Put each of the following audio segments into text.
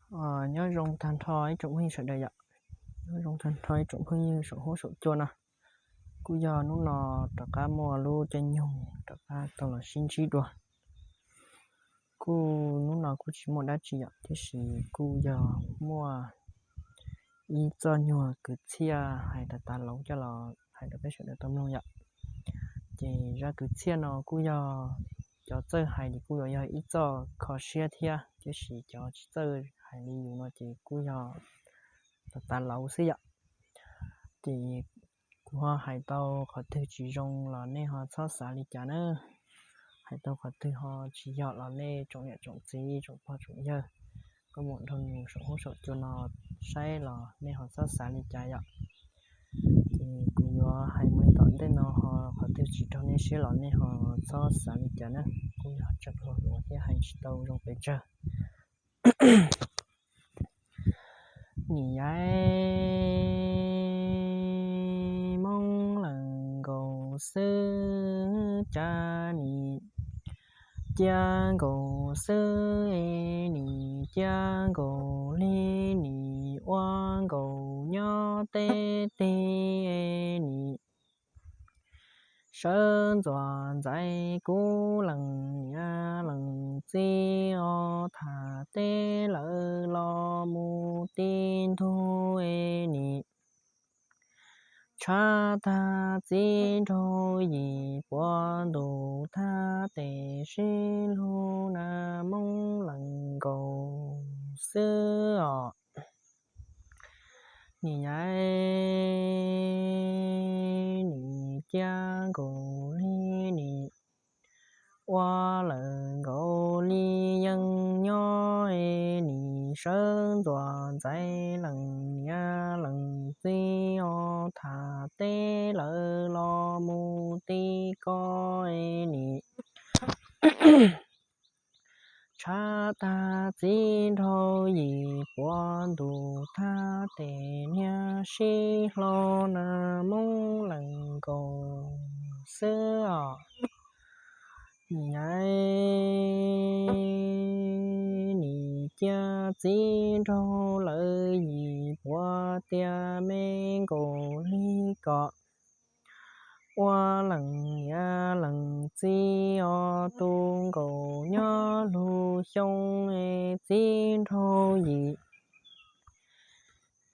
Nyob zoo tag nrho ib tsoom phooj ywg sawv daws yom. Nyob zoo tag nrho ib tsoom phooj ywg saum huab saum cua no. Kuj yog hnub no rov qab muaj lub caij nyoog rov qab tau los sib ntsib dua. Kuj hnub no kuj tsis muaj dab tsi yom, tiam sis kuj yog muaj ib txoj nyuag kwv txhiaj hais tas tas laus coj los hais rau peb sawv daws tau mloog yom. Ces zaj kwv txhiaj no kuj yog cov txawj hais ces kuj yuav yog ib txoj kho siab thiab, tiam sis cov tsis txawj hais li yus no ces kuj yog tas tas laus xwb yom. Ces kuv ho hais tau qhov twg tsis zoo los nej ho txhob xav li cas na. Hais tau qhov twg ho tsis yog los nej tsoom niam tsoom txiv tsoom pog tsoom yawg, koj muam nraug nus saum huab saum cua no saib los nej ho txhob xav li cas yom. Ces kuv yuav hais mus li tom ntej no ho qhov twg tsis raug nej siab los nej ho txhob xav li cas na. Kuj yog tseem hluas hluas thiab hais tsis tau zoo pes tsawg. Nim yaib Moob lees nkaus xwb cas nim cia nkaus xwb es nim cia nkaus li nim ua nkaus nyob teb teg es nim sawv ntxuav ntxaiv kuv lees niam lees txiv os, tham teb lawm los mus ti ntug es nim tshav tag txiv nraug yim puas ntus thab tes sib hlub na Moob lees nkaus xwb os. Nim yaib nim cia nkaus li nim ua lawm nkaus li yeej nyob es nim sawv ntxuav ntxaiv lees niam lees txiv os, tham teb lawm los mus ti ko es nim tshav tag txiv nraug yim puas ntus thab tes niag sib hlo na Moob lees nkaus xwb os. Nim yaib nim cia txiv nraug lawm yim puas tias me nkaus li kom ua lees niam lees txiv os, tu nkaus nyob lub xyoo es txiv nraug yim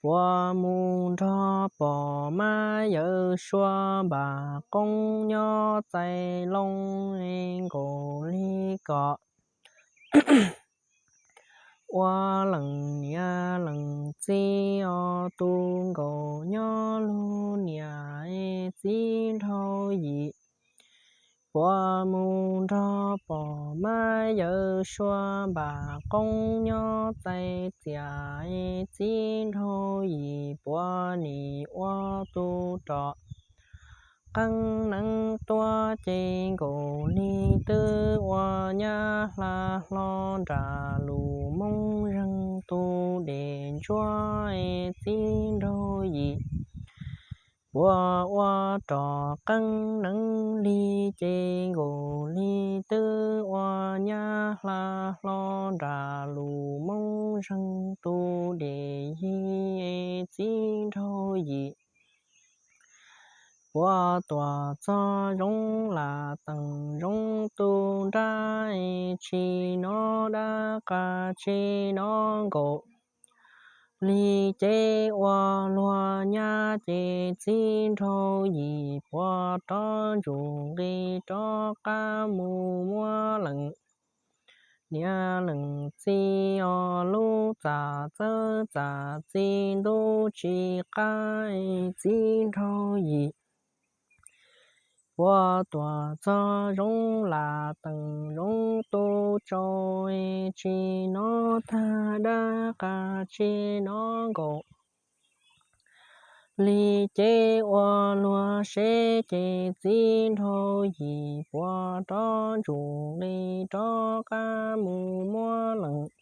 puas mus nrog pom mab yawm suab npam qoob nyob txais loo es nkaus li kom ua lees niam lees txiv os, tu nkaus nyob lub niam es txiv nraug yim puas mus nrog pom mab yawm suab npam qoob nyob txais txias es txiv nraug yim puas nim ua tus rov qeeb neeb tuaj ces nkaus li twb ua nyab hla hlo nram lus Moob zeeg tus dej ntsuab es txiv nraug yim puas ua rov qeeb neeb li ces nkaus li twb ua nyab hla hlo nram lus Moob zeeg tus dej yig es txiv nraug yim puas tuam txog zoov lam teem zoov tu nrab es tsis nov dab qas tsis nov nkaus li ces ua luag nyab ces txiv nraug yim puas rov ntsum nqi rov qab mus muab lees niam lees txiv os, lub txam txawb txam txi ntub tsis qab es txiv nraug yim puas tuam txog zoov lam teem zoov tu tsau es tsis nov tag dab qas tsis nov nkaus li ces ua luag seb ces txiv nraug yim puas rov ntsum nqi rov qab mus muab lees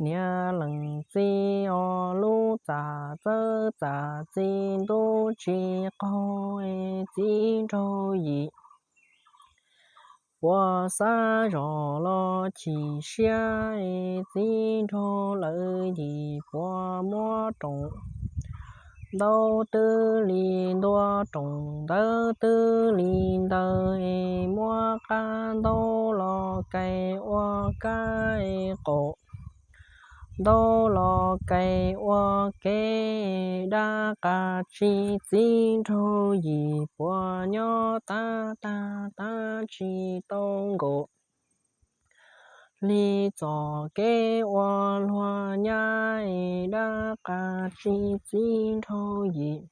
niam lees txiv os, lub txam txawb txam txi ntub tsis qaug es txiv nraug yim puas xav zos los chim siab, txiv nraug lawv yim puas muab roos ntau twb li ntua, roos ntawd twb li ntawd, muab qab ntaub los kais ua kab qaum, ntaub los kais ua kev dab qas tsi, txiv nraug yim puas nyob tab tag tab tsis tau nkaum li txoj kev ua luag nyab, dab qas tsi, txiv nraug yim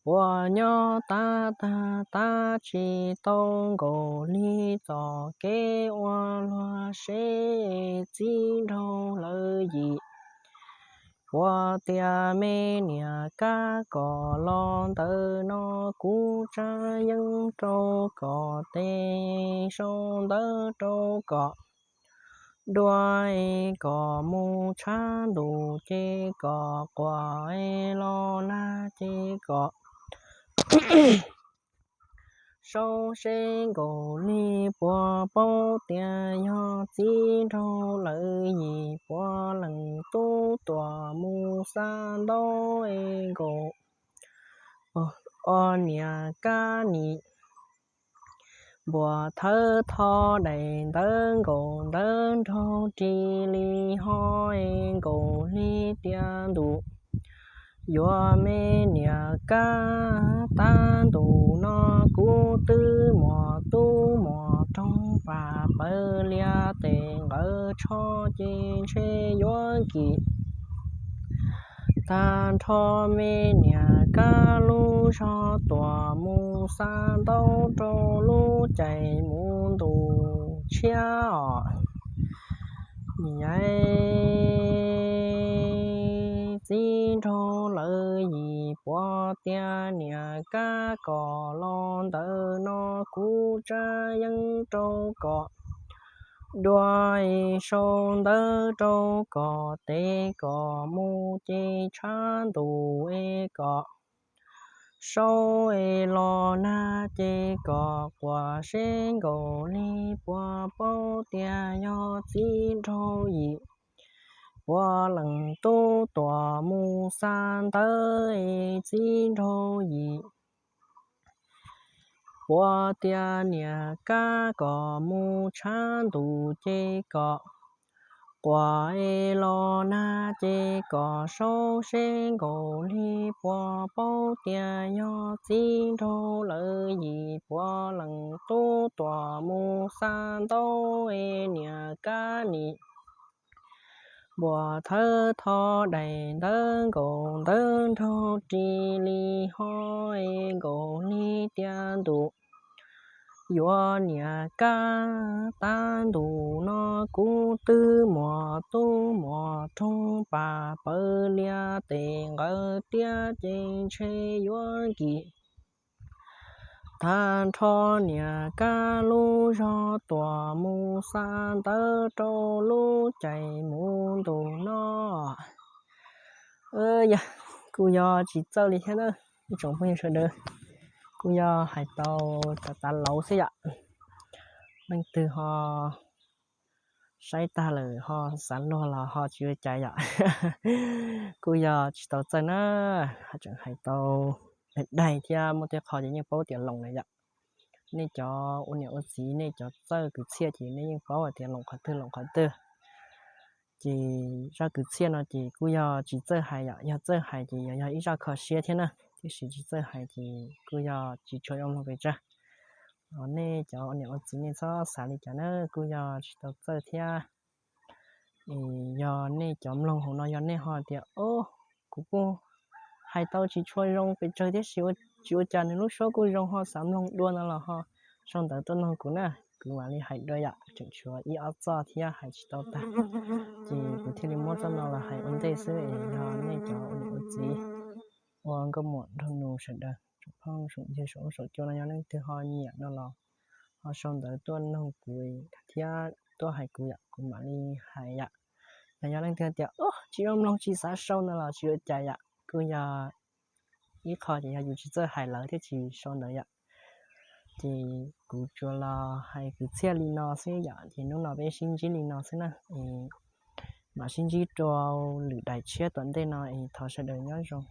puas nyob tab tag tab tsis tau nkaum li txoj kev ua luag seb, txiv nraug lawv yim puas tias me niam kab kom los ntawm no, kuv tsab yeeb rau kom tes, sau ntawv rau kom dua, kom mus tshav ntuj ces kom quas, los nag ces kom sau seb nkaum li, puas paub tias yog txiv nraug lawv yim puas leej tub tuam mus xa ntaub, nkaum ob niam kab nim npuas thawb tho daim ntawv, nkaum ntawv nraug ris li ho, nkaum li tiav ntuj yuav me niam kab. Tav ntuj no kuv twb muaj tub muaj roog, pam pawg lias tes nqawd tsho ces ntshe yuav nkim tag nrho me niam kab lub zog tuam mus xa ntaub rau lub caij mus ntuj tshiab os. Niam, txiv nraug lawv yim puas tias niam kab kom los ntawm no, kuv tsab yeeb rau kom dua, sau ntawv rau kom tes, kom mus ces tshav ntuj es kom sau, los nag ces kom quas seb nkaus li, puas paub tias yog txiv nraug yim puas leej tub tuam mus xa ntawv, txiv nraug yim puas tias niam kab kom mus tshav ntuj ces kom quas, los nag ces kom sau seb nkaus li, puas paub tias yog txiv nraug lawv yim puas leej tub tuam mus xa ntaub, niam kab nim npuas thawb tho daim ntawv, nkaum ntawv nraug ris li ho, nkaus li tiav ntuj yuav niam kab. Tav ntuj no kuv twb muaj tub muaj roog, pam pawg lias tes nqawd tiab ces ntshe yuav nkim tag nrho niam kab lub zog tuam mus xa ntawv rau lub caij mus ntuj no. Yog, kuj yog tsis txawj li thiab na, ib tsoom phooj ywg sawv daws, kuj yog hais tau cov tav lauv xwb yom. Leej twg ho saib tag lawm ho xav luag los ho tsis ua cas yom. Kuj yog tsis tau txawj na, ho tseem hais tau daig daig thiab, muaj tej qho ces yeej paub tias loos lawm yom. Nej cov ua niam ua txiv, nej cov txawj kwv txhiaj ces nej yeej paub hais tias loos qhov twg loos qhov twg. Ces zaj kwv txhiaj no ces kuj yog tsis txawj hais yom, yog txawj hais ces yog, yog ib zaj kho siab thiab na, tiam sis tsis txawj hais ces kuj yog tsis tshua zoo mloog pes tsawg. Nej cov ua niam ua txiv nej txhob xav li cas na, kuj yog tsis tau txawj thiab. Yog nej cov mloog hauv no yog nej ho tias, o, kuv kuj hais tau tsis tshua zoo pes tsawg tiam sis tsis ua cas, nws lub suab kuj zoo, ho xav mloog dua no los ho sau ntawv tuaj noog kuv na, kuv mam li hais dua yom. Tseem tshuav ib ob txoj thiab hais tsis tau tag, ces kuv thiaj li muab txoj no los hais ua ntej xwb. Yog nej cov ua niam ua txiv, ua nkauj muam nraug nus sawv daws, tsoom phooj tsoom ywg saum huab saum cua no, yog leej twg ho nyiam no los ho sau ntawv tuaj noog kuv thiab tuaj hais kuv yom, kuv mam li hais yom. Yog, yog leej twg tias, o, tsis zoo mloog tsis xav sau no los tsis ua cas yom, kuj yog ib qho ces yog yus tsis txawj hais lawv thiaj tsis sau ntawv yom. Ces kuv tsuas los hais kwv txhiaj li no xwb yom, ces hnub no peb sib ntsib li no xwb na. Mam sib ntsib rau lwm daim tshiab tom ntej no es thov sawv daws nyob zoo.